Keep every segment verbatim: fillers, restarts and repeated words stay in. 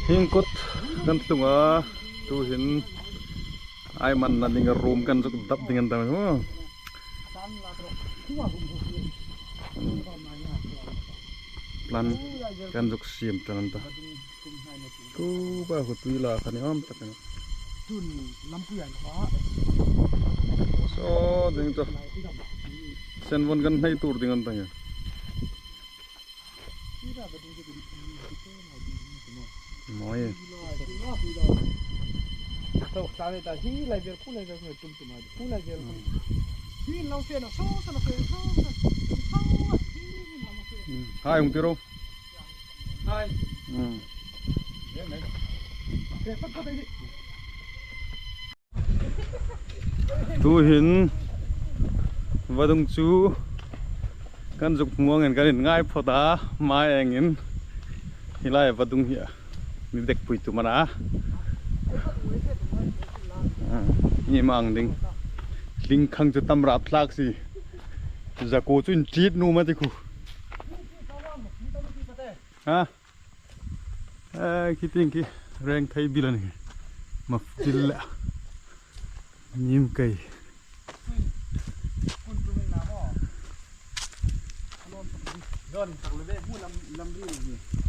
Hieng kut kan tlung a, tuhin aimanna dinga room kan zuk dap ding an ta maw. Plan kan zuk siem ṭan an ta. Tuta khu tui la kha ni awm tak a nih. Tun lampui a ni kha. Saw ding chu. Sen von kan hnai tur ding an ta hi. Mawi. Tawk ta le ta hi lai vel, khu lai vel, khu tum tum a, khu lai vel. Hi lo fe na, so, so, so, so, so, so, hi, hi, hi, hi. Hai, hung ti ro. Hai. Hmm. Tuhin vadung chu kan zuk hmu angin kan inngai phawt a, hma engin hi lai vadung hi a ni dekpui tum a na. Ah, ni mang ding. Hling khang chu tam rap thlak si. Zakuo chu inṭiet nuom a ti khu. Ha? Eh, khi tieng khi rengthei bil a nih. Maftil le. Nim kei.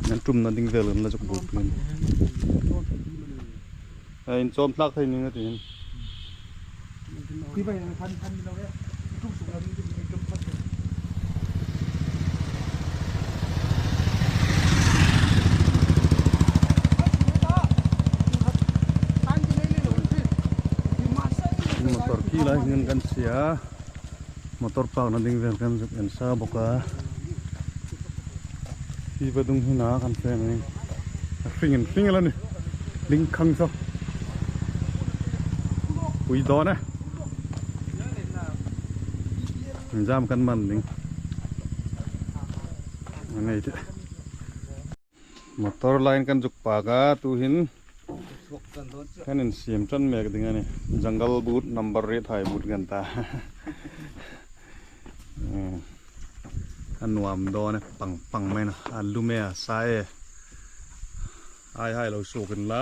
Nan tumna ding vel kan la zuk buk ning. Eh, inchawm thlak thei ning a ti hin. Motor khi lai hin kan sia. Motor parkna ding vel kan zuk en sa bawk a. Hi vadung hi na kan fe ning. A hring in hring el a nih. Hling khang saw. Pui dawn e. Jam kan man ding. A nei te. Motor line kan zuk park a, tuhin kan insiem ṭan mek ding a nih. Jungle boot number riethai boot kan ta. Hmm. A nuam dawn e, pang pang mai na. A lum e, a sa e. Ai hai lo suok inla.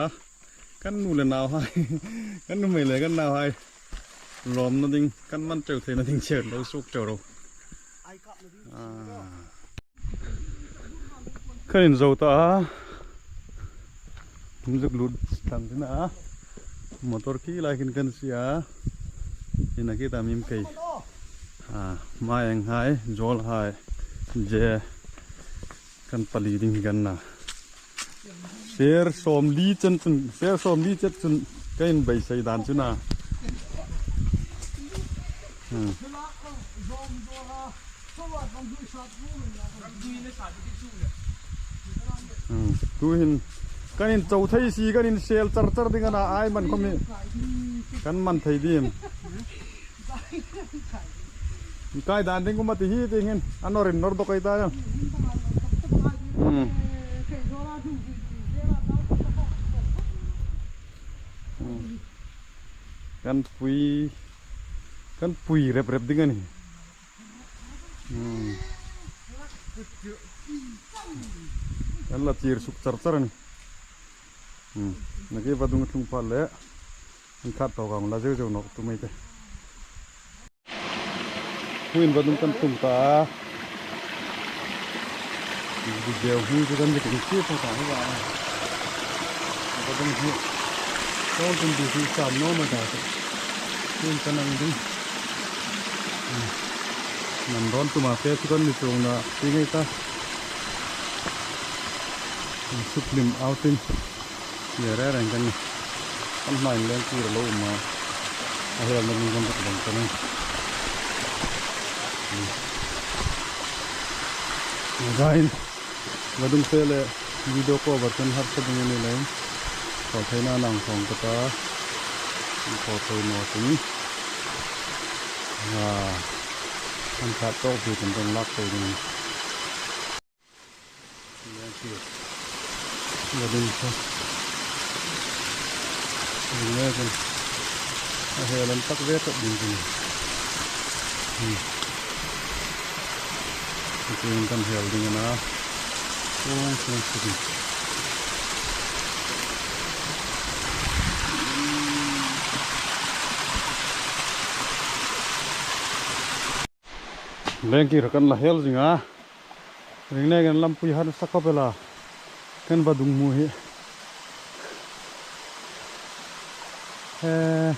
Kan nu le nauhai. Kan nuhmei le kan nauhai lawmna ding, kan man ṭeu theina ding cheu lo suok ṭeu ro. Ah. Kan inzo ta a. Kan zuk lut tlang ding a. Motor khi lai khin kan sia. Ina khi ta mim kei. Ah, Maeng hai, Zol hai, Je. Kan pali ding hi kan na. Ser sawmli chen chun, ser sawmli chet chun kan inbeisei dan chu na. Hmm. Hmm. Tuhin kan inchau thei si, kan insel char char ding a na, ai man khom hi. Kan man thei dim. Kai dan ding kuma ti hi ti hin. An nawr in nawr dawk ei ta. Hmm. Hmm. Kan pui, kan pui rep rep ding a nih. Hmm. Kan la chir suk char char a nih. Hmm. Nang khi vadung tlung pha le. An khat tawk ang la zeu zeu nawk tu mai te. Huin vadung kan tlung ta. Video hi chu kan zuk en chie phawt a hi a. Vadung hi. Tawng kan di hi sam naw ma ta. Huin kan ang ding. Nan rawn tum a fe chu kan ni chuong na ti ngei ta. Suk hlim outing. Ni reng reng kan ni. Kan hmain leng tur a lo um a. A hel na ding kan rak dang kan ni. Zain. Vadung fe le video cover kan harsa ding a ni lem. Khaw theina nang thawng ka ta. Khaw thei naw tin. Ah. Kan khat tawk bik kan lak thei ding. Gadun kha. Gadun kha. A hel an tak ve tak ding ding. Hmm. Tiin kan hel ding a na. Kung kung kung. Lengkir kan la hel zing a. Ring nêkin lampui harsa khawp el a. Kan va dung hmu hi. Eh,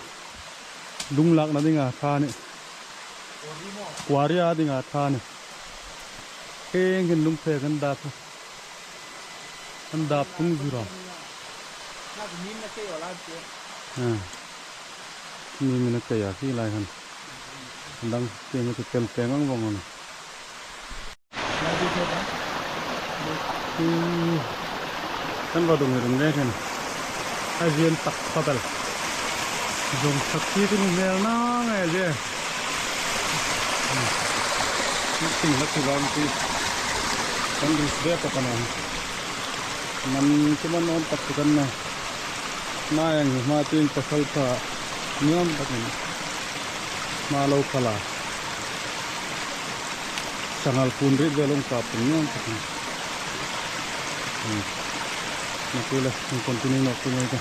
lung lakna dinga ṭha a nih. Quarry-a dinga ṭha a nih. Iengin lung phe kan dap. Kan dap tung zu ra. Ah. Ni mina kei a khi lai khan. Dang tieng chu tel peng ang vong a nih. Kan va dung ring nêkin. A ziem tak khawp el. Zong sak chi tin hmel na nge je. Ting la ti lam ti. Kan ring ve tak a nih. Man chu man nuom tak chu kan na. Hma ang hi hma tieng pasal ta nuom takin hma lo kal a. Sangal phun rit ve lo kap nuom takin. Hmm. Na tu le, in continue nawk tu mai ta.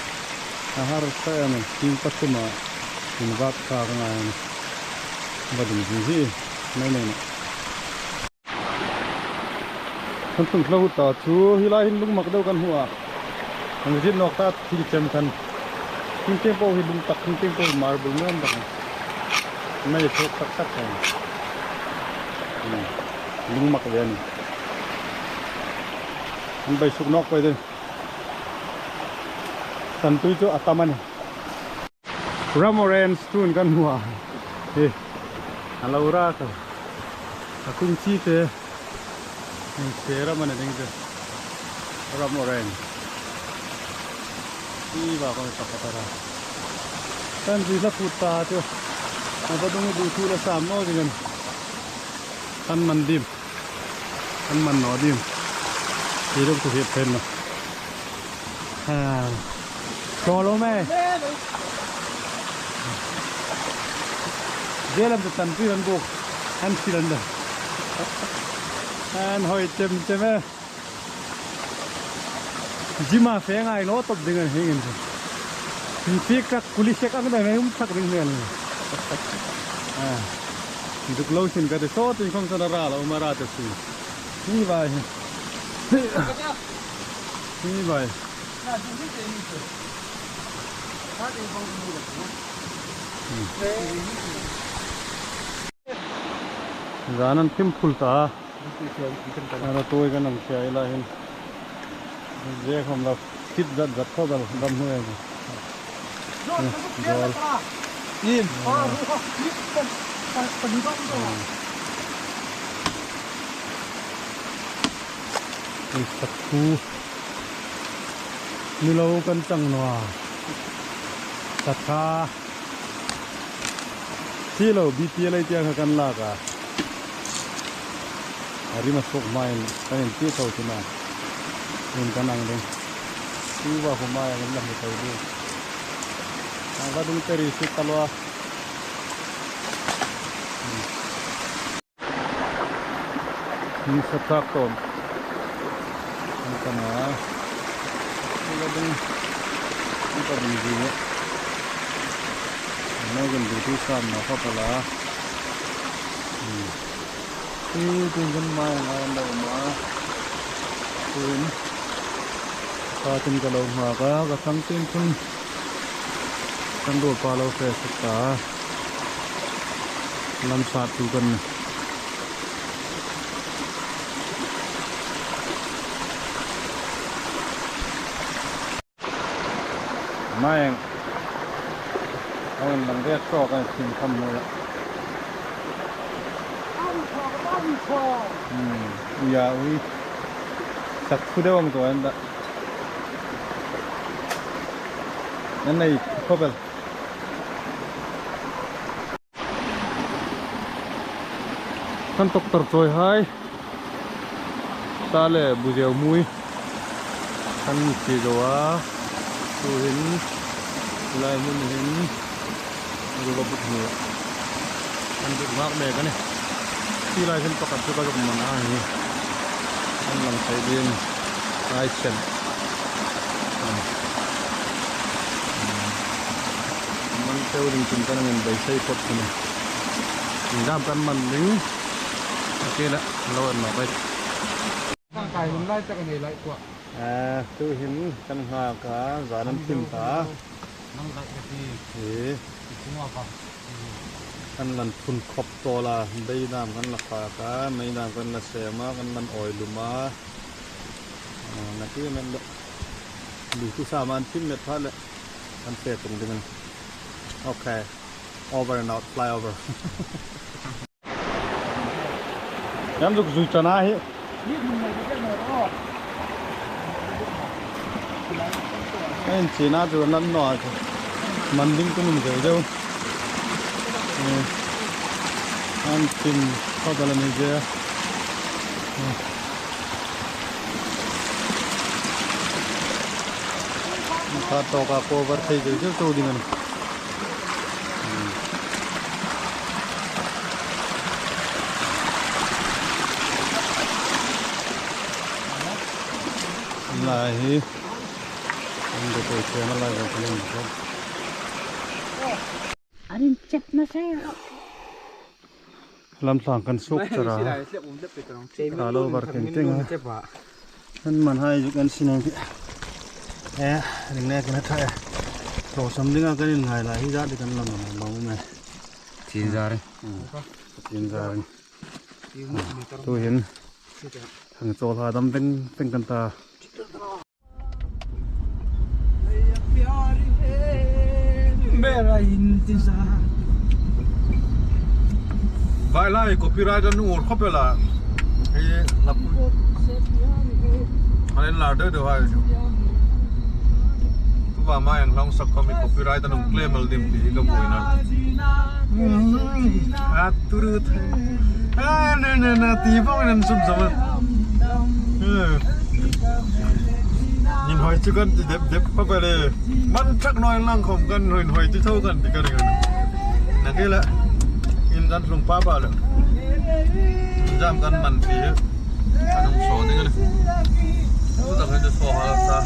A harsa a nih, tieng pathuma in vak ka ngai a nih. Va dung zing hi, nei nei na. Kan tlung hlau ta chu, hi lai hin lung mak deu kan hmu a. Kan zin nawk ta thil chem khan. Hring tieng po hi lung tak, hring tieng po hi marble nuom tak. Mai thok tak tak kan. Hmm. Lung mak ve a nih. Kan beisuk nawk pei de. Kan tui chu a tam a nih. Ram orange tuhin kan hmu a. Hi. A lo ra ka. A kung chi te. Heng se ram a ni ding te. Ram orange. Hi va ko ta ka ta ra. Kan zui la phut ta chu. A va dung bu thu la sam naw ding an. Kan man dim. Kan man naw dim. Hi dawk tu hi phen naw. Ha. Follow me. Zelam te tan pi ran buk. An silan da. An hoi chem chem e. Zima fe ngai lo top ding an hing in. Hin fik tak kuli sek ang dai mai um thak ding hmel. Ah. Duk lo sin ka te so tin khom sa ra lo ma ra te si. Hi vai. Hi vai. Zan an thim phul ta. Ara tuoi kan ang sia ila hin. Je khom la kit zat zat kho dal dam hu e. Jol. Im. Ei, sathu. Ni lo kan chang naw a. Satha. Ti lo, B P L ei tia kha kan lak a. A rim a suok hmain kan inti tho tina. Nin kan ang ding. Tu va hmai ang la mi kai ding. Ang ka dung teri si kalwa. Ni sa tak tawm. Ni ka na. Ni ka ding. Ni ka ding ding. Ni ka ding ding san na ka pala. Hmm. Ni ding kan mai na lo ma. Tuin. Ka tin ka lo ma ka, ka sang tin tun. Kan ruol pa lo fe suk ta. Lam sat tu kan. Mai ang. Ang lang dia so kan sin kham mo ya. Hmm, ya ui. Sak su de wang to an da. Nan nei khawp el. Kan doctor chawi hai. Sa le bu zeu mui. Kan mi chi zo a. Tuhin. Lai hmun hin. Ruwa but ni. Kan dik mak mek a ni. Ti lai hin pakhat chu ka zuk man a hi. Kan lang thei ding. Ai sen. Man teu ding chun kan ngin beisei phawt chu ni. Dam kan man ding. Kei la, lo an nawk ei. Tang kai hun lai tak a nei lai kuah. Eh, tuhin kan nghak a, zan an thim ta. Nang lai ka ti. Eh. Ti chunga ka. Kan lan phun khop tawl a, beidam kan la khak a, meidam kan la sem a, kan lan awi lum a. Ah, na ti men de. Lu tu sa man thim met pha le. Kan fe tung ding a nih. Okay. Over and out, fly over. Kan zuk zui chana hi. Kan china chu nan no chu. Man ding tu nun zeu zeu. Eh. An tin ko dala ni je. Eh. Ka to ka cover thei zeu zeu tu ding a nih. Lai hi. An de koi chena lai ba kelen ko. Arin chep na sai. Lam thlang kan suk chara. Ka lo bar ken teng a. Kan man hai zuk an sinang ti. Eh, ring ne kan tha. Lo sam dinga kan in ngai la hi za di kan lam lam lo me. Chin zar. Hmm. Chin zar. Tuhin. Thang chawl ha dam veng veng kan ta. Vai lai copyright an ur khop el a. Hei, lap. An lar deu deu hai. Tu va ma ang long sak khom copyright an claim el dim ti ka buoina. A turu the. A na na na ti bawk an sum sum a. Eh. Inhawi chu kan ti dep dep pa pa le. Man thak naw lang khom kan inhawi chu tho kan ti kan kan. Na ke la. In kan hlung pa pa le. Jam kan man ti. Kan hung so ding a nih. Tu ta kan so ha sa.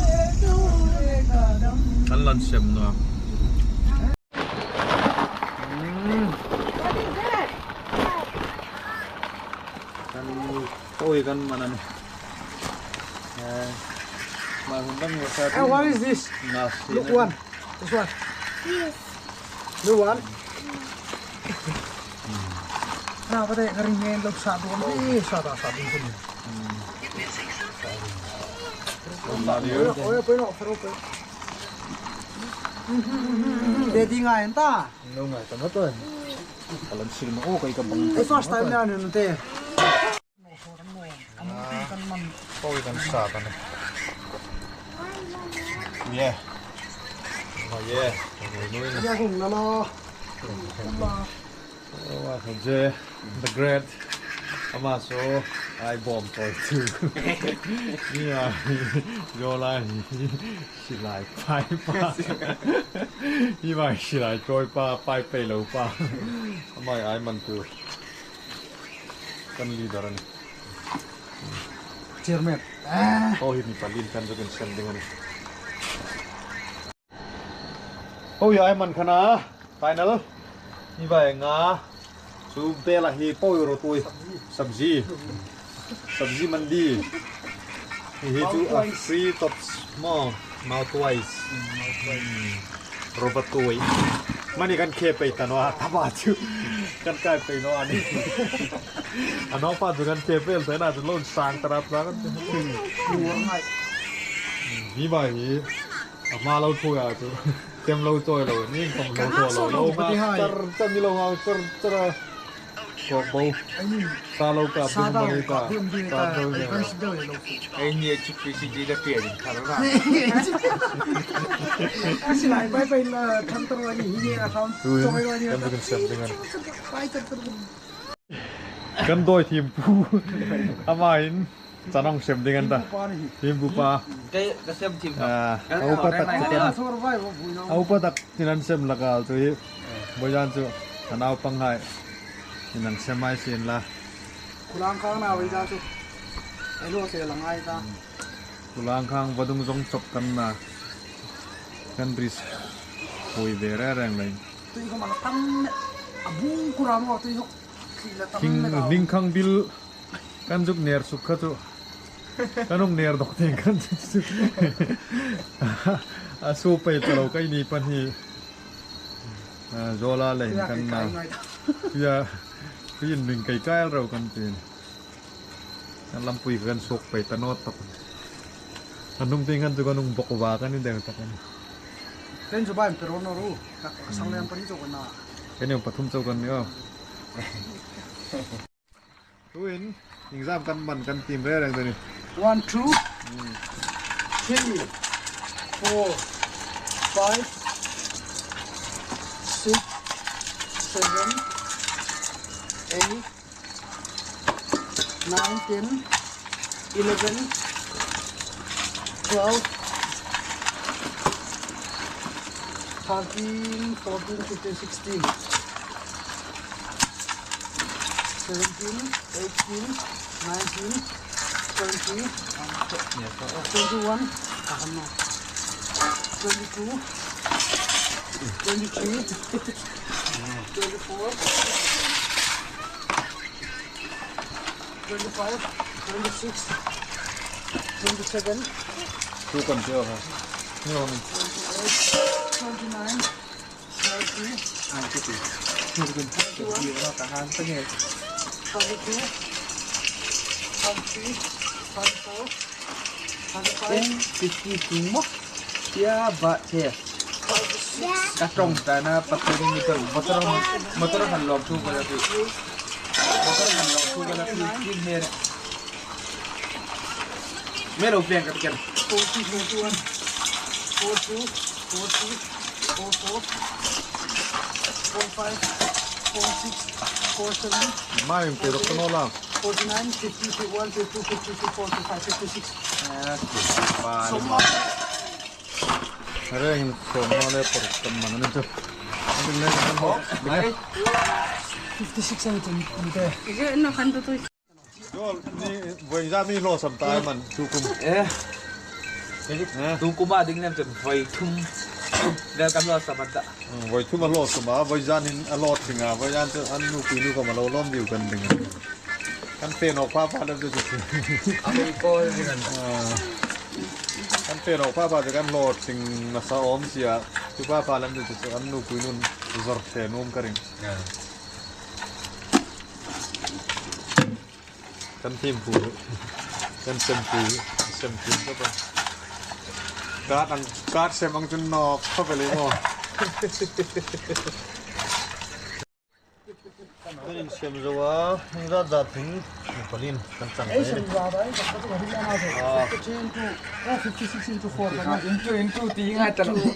Kan lan sem naw. Kan, oi, kan man a nih. Eh, ma hun kan ngor sa. Hey, what is this? Nasi. Look, one. This one. Yes. Look, one. Na, pa te ka ring ngen lok sa duon. Eh, sa ta, sa duon. Hmm. Oi, oi, oi, oi. Te di ngai ta. Lo ngai ta na to. Kalan sil ma o kai ka bang. Ei, first time na nun te. Oi, kan sa ta na. Yeah. Oh, yeah. Noi, noi na. Ya, hung na lo. Oh, wa je. The great. Ama so, ai bom toi tu. Yeah. Yo lai. Silai pai pa. Hi vai silai pai pa, pai pei lo pa. Amai ai man tu. Kan leader a nih. Chairman. Oh, hi mi palin kan zuk insem ding a nih. Oh, ya ai man kha na. Final. Hi vai nga. Chu bela hi poi ro tui. Sabzi. Sabzi mandi. Hi hi chu a free top mo. Mouth twice. Robot tui. Mani kan khe pei ta naw a, ta ba chu. Kan kai pei naw a nih. A naw pa chu kan khe pei ta naw chu lo sang ta rap ta kan. Hi vai hi. A hma lo thu ya chu. Tem lo chawi lo, ni kom lo chawi lo, lo ma char char ni lo ma char char. Kok bo. Sa lo ka, sa dum lo ka, dum lo ka. Ei ni chu P C G da pe din kar ra. Silai pai pai la, tham tar wa ni, hi ni a tham. Chawi wa ni. Kan kan sem dengan. Pai char char. Kan doi thim pu. Ama hin. Chan hung sem ding an ta. Thim pu pa. Ka, ka sem thim ta. Ah, ka, au pa tak ka, ka, ka. Au pa tak tin an sem la kal chu hi. Boijan chu. A naupang hai. Tin an sem hai sin la. Khulang khang na wei da chu. Ai lo se la ngai ta. Khulang khang vadung zong chok kan na. Kan ris. Hoi ve re reng lei. Tui ko ma la tam. A bung kura mo tui ho. Khi la tam. King, ning khang bil. Kan zuk ner suk kha chu. Kan hung ner dawk ding kan chu. A suok pei ta lo keini pahni. A, zola le hin kan na. Ya. Pin ring kai kai ro kan tin. Kan lampui kan suok pei ta naw tak. An hung ding kan chu kan hung bawk va kan ni deu tak kan. Kan chu bai pero no ru. Ka sang le an pahni chu kan na. Kan ni pathum chu kan ni o. Tuhin, exam kan man kan team reng reng deni. One, two, three, four, five, six, seven, eight, nine, ten, eleven, twelve, thirteen, fourteen, fifteen, sixteen, seventeen, eighteen, nineteen, twenty, twenty-one, twenty-two, twenty-three, twenty-four, twenty-five, twenty-six, twenty-seven, two control, huh? Twenty-eight, twenty-nine, thirty, thirty-one, thirty-two, thirty-three, thirty-four, thirty-five, ten, fifty-two mo. Ya, ba, che. Ka ṭawng ta na, pa tu ni ka motor, motor han lawm thu ka la ti. Motor han lawm thu ka la ti, tin her. Me lo pieng ka ti ken. Forty, forty-one, forty-two, forty, forty-four, forty-five, forty-six, forty-seven, mai pe dok no la. Forty-nine, fifty, fifty-one, fifty-two, fifty-three, forty-five, fifty-six. Ah, ba. Are hin so no le por kam man ni chu. Ani le kan ho. Fifty-six ani chu. Ije no kan tu tu. Jol ni voi za mi lo sam ta man tu kum. Eh. Eh? Tu kum a ding nem chu voi thum. Vel kan lo sam ta. Hmm, voi thum a lo sam a, voi zan hin a lo thing a, voi zan chu an nu pi nu ko ma lo lom diu kan ding. Kan fe nawk pha pha lem chu chu. A voi ko ding an. Ah. Kan fe nawk pha pha chu kan lo thing nasa awm si a. Chu pha pha lem chu chu an nu pi nun zor the nuom ka ring. Ah. Kan thim pu, kan sem pu, sem pu ka pa. Ka tang, ka sem ang chun nawk khawp el maw. Kan in sem zo a, hung zat zat thing, palin kan chang. Ei, sem zat a, ei, ka tu ka ri na zo. Ah. Fifty-three into, eh, fifty-six into four, kan. Into, into, ti ngai ta lo.